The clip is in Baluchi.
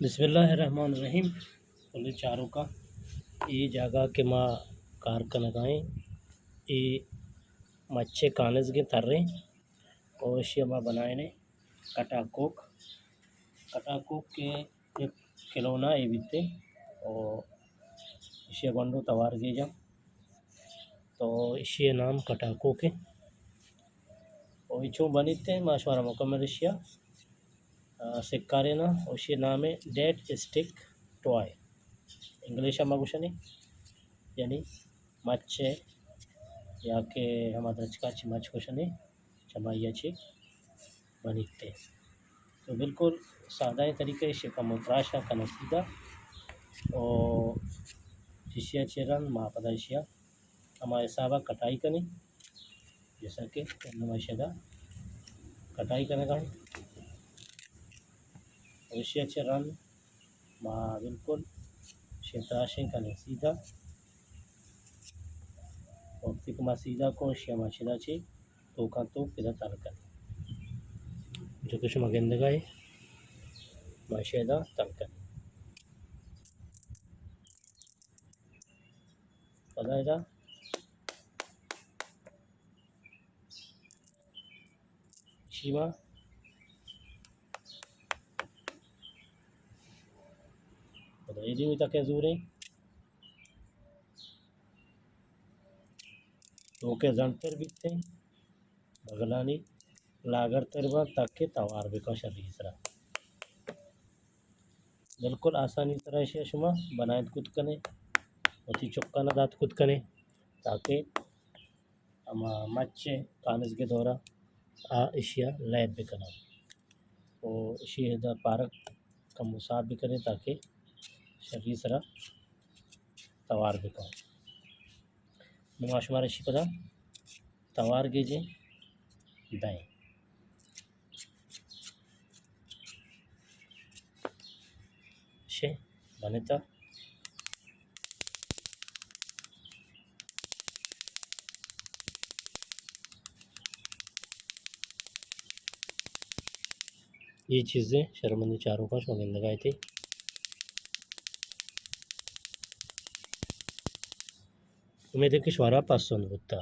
بسم اللہ الرحمن الرحیم۔ کلیں چاروکاں، اے جاگہ کہ ما کار کنگا ایں، اے مچ ءِ کانزگیں تریں، او ایشی ءَ ما بنائینے کٹاکوک۔ کٹاکوک کہ یک کھلونا اے بیتے، او ایشی ءَ گونڈو توار گیجاں، تو ایشی ءِ نام کٹاکوک ایں۔ او اے چون بنیتے، ما شمارا مکمل ایشی ءَ آ، سکاریناں، ایشی ءِ نام ایں ڈیٹ اسٹک ٹوائے۔ انگلش ءَ ما گوشنے، یعنی مچ ءِ، یا کہ ہما درچکا چی مچ گوشنے، چمائی ءَ چی بنیتے۔ تو بالکل سادہ ایں طریقہ، ایشی ءَ کمو تراشاں کناں سیدھا۔ او ایشی ءَ چہ رند ما پدا ایشی ءَ ہما حساب ءَ کٹائی کنیں، جیسا کہ انوں ما ایشی ءَ کٹائی کنگا ایں۔ ایشی ءَ چہ رند ما بالکل ایشی ءَ تراشیں کنیں سیدھا۔ وقتی کہ ما سیدھا کو، ایشی ءَ ما چدا چی توکاں توک پدا تر کنیں۔ جو کہ شما گندگا اے، ما ایشی ءَ ادا تر کنیں۔ پدا ادا شیما پدا اے دیمی تک ءَ زوریں، تو کہ زنڈتر بیتیں، بغلانی لاگرتر باں، تاکہ توار بکن شری سرا۔ بالکل آسانی سرا ایشی ءَ شما بنائینت کت کنے، وتی چکانا دات کت کنے، تاکہ ہما مچ ءِ کانزگ ءِ دورا آ ایشی ءَ لیب بکناں۔ او ایشی ءَ ادا پارک کمو ساپ بکنے، تاکہ شری سرا توار بکن۔ نوں ما شمارا ایشی پدا توار گیجیں دئیں۔ شے بنتا۔ اے چیزیں شرمندیں چاروکاں شما گندگا اتے۔ امید ایں کہ شمارا پسند بوتا۔